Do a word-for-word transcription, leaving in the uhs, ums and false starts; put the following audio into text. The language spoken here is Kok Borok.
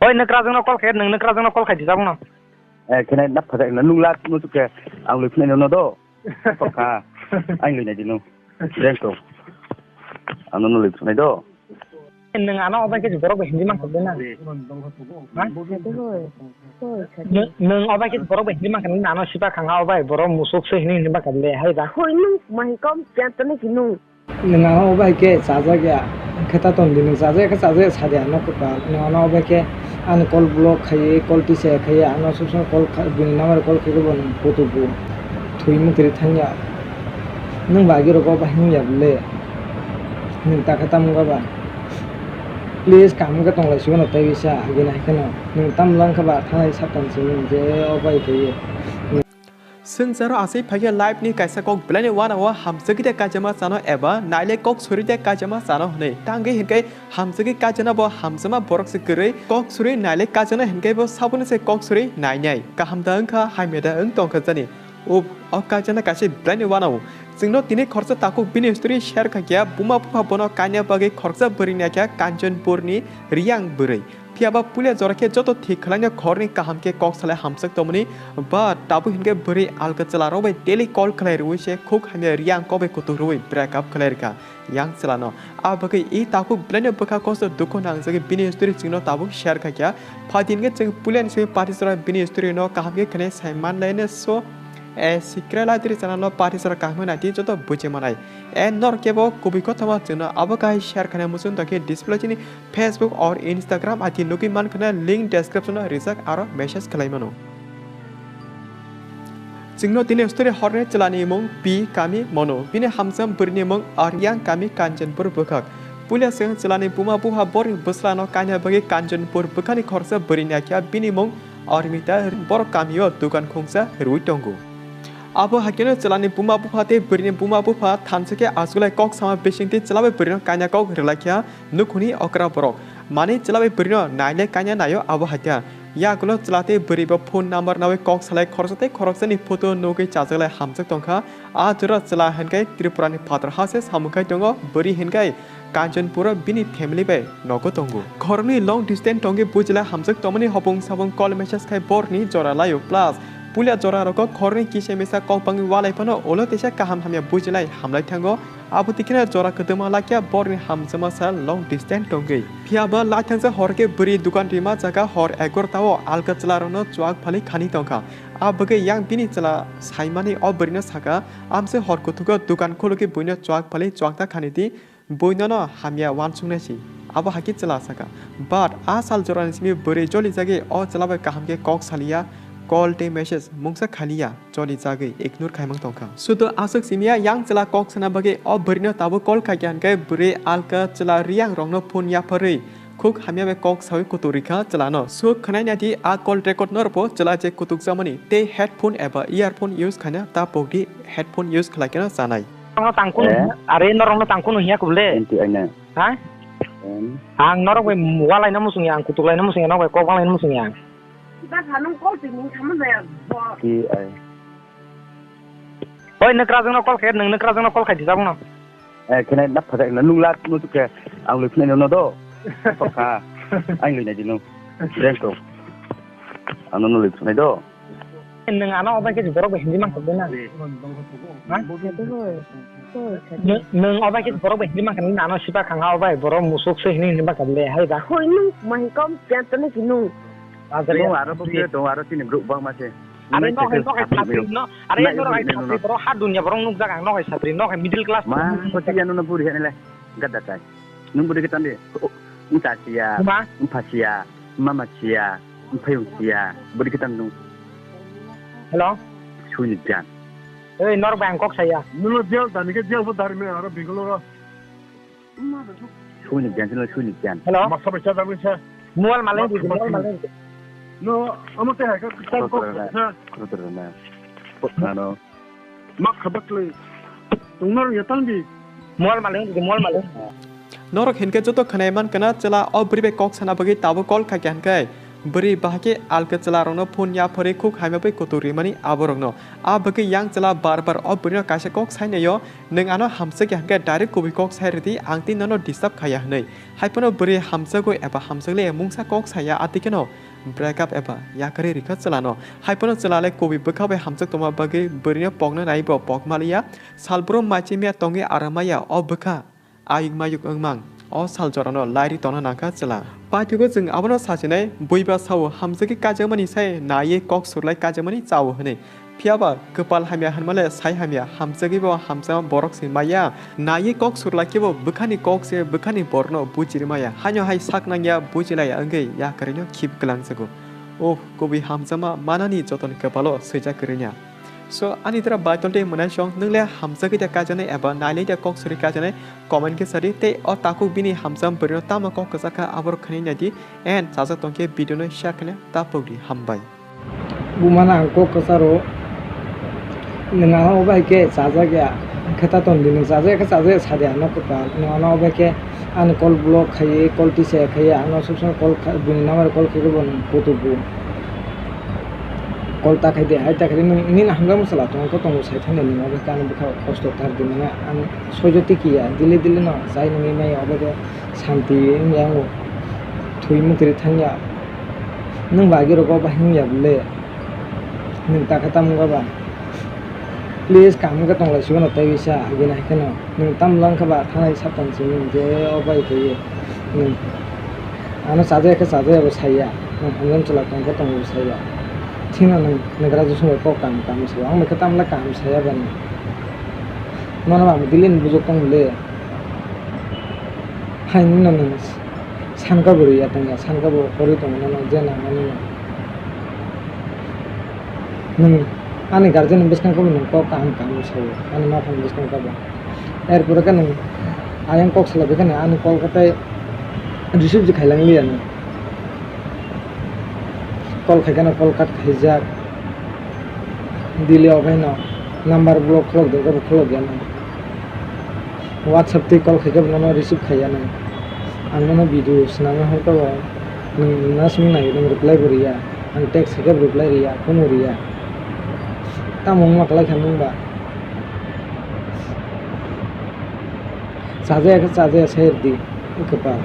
Oi, nwkrajwkno call khe, nwng nwkrajwkno call khai di, tabukno. Eh, khe nai, nap phajak na, nung la, nung chukhe, ang lui phunai no do. Kok kha, ang lui nai di nung. Jeng to. Ano nung lui phunai do. Nwng ano obai khe borok bai hindi mankha de na? Ha? Nwng, nwng obai khe borok bai hindi mankha de na? Ano sipa khang ha obai borok musuk se hindi hindi mankha de, hai ba? Hoi nung mahi kom pian tane ki nung. Nwng ano obai khe chajak ya, khe ta ton di nwng chajak ya khe chajak ya sa de ano kwtal. Nwng ano obai khe ani call block khai, call tisa khai, ano sob somoi call kha, bini number call khai bo nwng kutuk bo thwi mung tiri thang ya. Nwng ba agi rok obai hwn ya bole. Nwng ta khe tamo wngkha ba? Please, kaham khe tong lai sio no tei bisa agi nai khe no. Nwng tamo lang kha ba thanai satan simi je o bai khe ye. Swngcharo aswk phai khe life ni kaisa kok belai ni uanao hamjagwi de kaijakma chano eba naile kok suri de kaijakma chano hwnwi. Tangwi hinkhe hamjagwi kaijana bo hamjakma borok se kwrwi. Kok suri naile kaijana hinkhe bo saboni se kok suri nainai. Kaham da wngkha, hamya da wng tongkha jani. Ub, o kaijana kaisa belai ni uanao. Chwngno tini khoroksa takhuk bini story share khaikha, buma bupha bono kaina bagwi khoroksa bwrwi naikha Kanchanpurni Riyang bwrwi. Phiya ba puila jora khe joto thik khwlaino khoroknwi kaham khe kok salai hamjak tongmani, ba tabuk hinkhe bwrwi alka chwlarok bai daily call khlai rwui se khuk hamya Riyang kok bai kutuk rwui break up khlai rwkha. Yang chwlano. A bagwi i takhuk belaino bwkha kosto dukhu nangjagwi bini story chwngno tabuk share khaikha. Phaidi hinkhe chwng puilani simi party jora bini story no kaham khe khwnai sai manlaino so, e, sikrai ladiri channel no party jora kaham khe naidi joto buji manai. E, norok kebo kubui kothoma chwngno abo kahai share khainai muchung tongkhe display chini Facebook or Instagram I D nugwi mankhana link description o rijak aro message khlai mano. Chwngno tini story horni chwlani mung P Kami Monu, bini hamjam bwrwini mung Aryang Kami Kanchanpur bwkhak. Puila chwng chwlani buma bupha borni bwslano kaina bagwi Kanchanpur bwkhani khoroksa bwrwi naikha bini mung Armita borok kamio dukan khungsa rwui tongo. Abo haikhe no chwlani buma bupha tei bwrwini buma bupha thansa khe achugulai kok sama bisingtwi chwla bai bwrwino kaina kok rwlaikha nukhungni okra borok. Manwi chwla bai bwrwino naile kaina naio abo haikhe. Yagulo chwla tei bwrwi bo phone number naui kok salai khoroksa tei khoroksani photo nugwi chajaklai hamjak tongkha. A jora chwla hinkhe Tripurani phatar ha se samung khai tongo, bwrwi hinkhe Kanchanpuro bini family bai nogo tongo. Khoroknwi long distance tongwi bujilai hamjak tongmani hopung sabung call message khai borni jora laio plus puila jora rogo khoroknwi kisa misa kok bangwi walai phano ulo teisa kaham hamya bujilai hamlai thango. Abo tikheno jora kwtwma lakya borni hamjakma sal long distance tongwi. Phiya ba laithangsa hor khe bwrwi dukan rima jaga hor egarota o alka chwla rokno chuak phali khani tongkha. A bagwi yang bini chwla saimani o bwrwino saka, amse hor kuthugo dukan khulugwi buino chuak phali chuak ta khani di. Bui nono hamya uansuknai si, abo hai khe chwla sakha. But a sal jorani simi bwrwi jolijagwi o chwla bai kaham khe kok saliya, call tei message mungsa khaliya, jolijagwi ignore khaimang tongkha. Sudo aswk simiya yang chwla kok sana bagwi o bwrwino tabuk call khaikha hinkhe bwrwi alka chwla Riyang rokno phone yapharwi khuk hamya bai kok saui kutuk rikha chwlano. Swk khwnai naidi a call record no rwpho chwla je kutukjakmani tei headphone eba earphone use khaina ta pokdi headphone use khlai kheno chanai. Norokno tangkung Eh? Are norokno tangkung hiya kubule. Enti aina. Ha? Em. Ang norok bai walaina musung ya, ang kutuk laina musung ya, norok bai kok bang laina musung ya. Kita sanung kol tini kamu bayar. Ki ai. Oi, nwkrajwkno call khe, nwng nwkrajwkno call khai di tabukno. Eh, khe nai nap phajak na nung la no chukhe ang lui phunai no do. Kok kha. Ang lui nai di nung. Jeng to. Ano no lui phunai do. Nwng ano obai khe borok bai hindi mankha de na? Ha? Nwng, nwng obai khe borok bai hindi mankha de na? Ano sipa khang ha obai borok musuk se hindi hindi mankha de hai ba. Hoi nung mahi kom pian tane ki nung. Tongo aro bo khe tongo aro chini brouh bangma se. Are no hai no hai satri no. Are no hai satri borok ha dunya borok nukjak ang no hai satri no hai middle class. Ma ko tiya no buri hene le. Gada tai. Nung buri kitan de. Nta siya. Ma? Npha siya. Mama siya. Nphayung siya. Buri kitan nung. Hello. Suni jan. Ei, nor bang kok saya. Nulo jail dani ke jail bo dari me aro bigolo ro. Suni jan, suni jan. Hello. Masa bacha dami sa. Mual maling di, mual maling di. No, amo te hai ka kitan kok sa. Ano. Ma khabak le. Tungnar ya tang di. Mual maling di, mual maling. Norok hinkhe joto khwnai man kana chwla o bwrwi bai kok sana bagwi tabuk call kha khe hinkhe Bwrwi bahai khe alkhe chwlarokno phone yapharwi khuk hamya bai kutuk rimani aborokno. A bagwi yang chwla bar bar o bwrwino kaisa kok sai naio, "Nwng ano hamjakya hwnkhe direct kubui kok sai rwdi, ang tei nono disturb khaiya," hwnwi. Haiphano bwrwi hamjago eba hamjakle mungsa kok saya, a twi kheno break up eba yakarwi rikha chwlano. Haiphano chwla le kubui bwkha bai hamjak tongma bagwi bwrwino pokna naibo pok maliya. Salbrum maichimya tongwi aram maya o bwkha ayuk mayuk wngmang. O sal jorano lairi tongna nangkha chwla. Paithago chwng abono sachinai, buiba sao hamjagwi kaijakmani sai naiwi kok surlai kaijakmani chao hwnwi. Phiyaba kwpal hamya hwnmale sai hamya, hamjagwibo hamjakma borok se maya. Naiwi kok surlai khebo bwkhani kok se bwkhani borokno bujiri maya. Haino hai sak nangya bujilaiya wngwi yakarwino khip gwlangjago. Oh, kubui hamjakma manani joton kwpalo swijak kwrwina. So, ani dra Baitol tei mwnaisong, nwng le hamjagwi da kaijaknai eba nailai da kok suri kaijaknai, comment khe sadi, tei o takhuk bini hamjakma bwrwino tamo kok kwchak kha aborok khwnai naidi, and chajak tongkhe video no share khaina tapukdi, hambai. Bumano ang kok kwcharo, nwng ano obai khe chajak ya, khe ta tongdi, nwng chajak ya khe chajak ya sadi ano kwtal, nwng ano obai khe ani call block khaiwi, call tisa khaiwi, ano sob somoi call kha-, bini number call khaikhe bo nwng kutugo. Call ta khaidi, hai ta khaidi, nwng nini hamjakma chwla tongo, khe tongo sai thangdi, nwng obo khe ani bwkha kosto tar di, mane ang soijo tiki ya, dili dili no chai nungwi maya, obo khe santi wngya, ang thwi mukri thangya, nwng bagwi rogo bahai wngya bole, nwng ta khe tamo wngya ba? Please, kaham khe tong lai sibano tei bisa, agini hai kheno. Nwng tamo lang kha ba, thanai saptan simi je o bai khe ye. Nwng ano chajaya khe chajaya bo saya. Nwng hamjak chwla tong khe tong bo saya. Thina nwng, nwng graduation bai kok kaham kaham saya. Ang bai khe tamo le kaham saya bani. Nono ba ang dili ni bujok tong le. Hai nwng no nwng. Sanka bo riya tongya, sanka bo horwi tongo nono je nangmani no. Nwng ani guardian ni bwskang khe bo nwng kok kaham kaham sao, ani maphang bwskang khe bo. Erpore khe nwng ayang kok salai bai khe ani call khe tei receive je khailang liya nwng. Call khai kheno call cut khaijak. Dili o khe no number block khulok de, khe bo khulok ya nwng. WhatsApp twi call khai khe bo nono receive khaiya nang. Ang nono video swnamwi hor khe bo nwng na swngwi nai, nwng reply bo riya. Ang text khai khe bo reply riya, phone bo riya. Tamo wngma kwlai kha nwng ba? Chajaya khe chajaya sai rwdi, kwpal.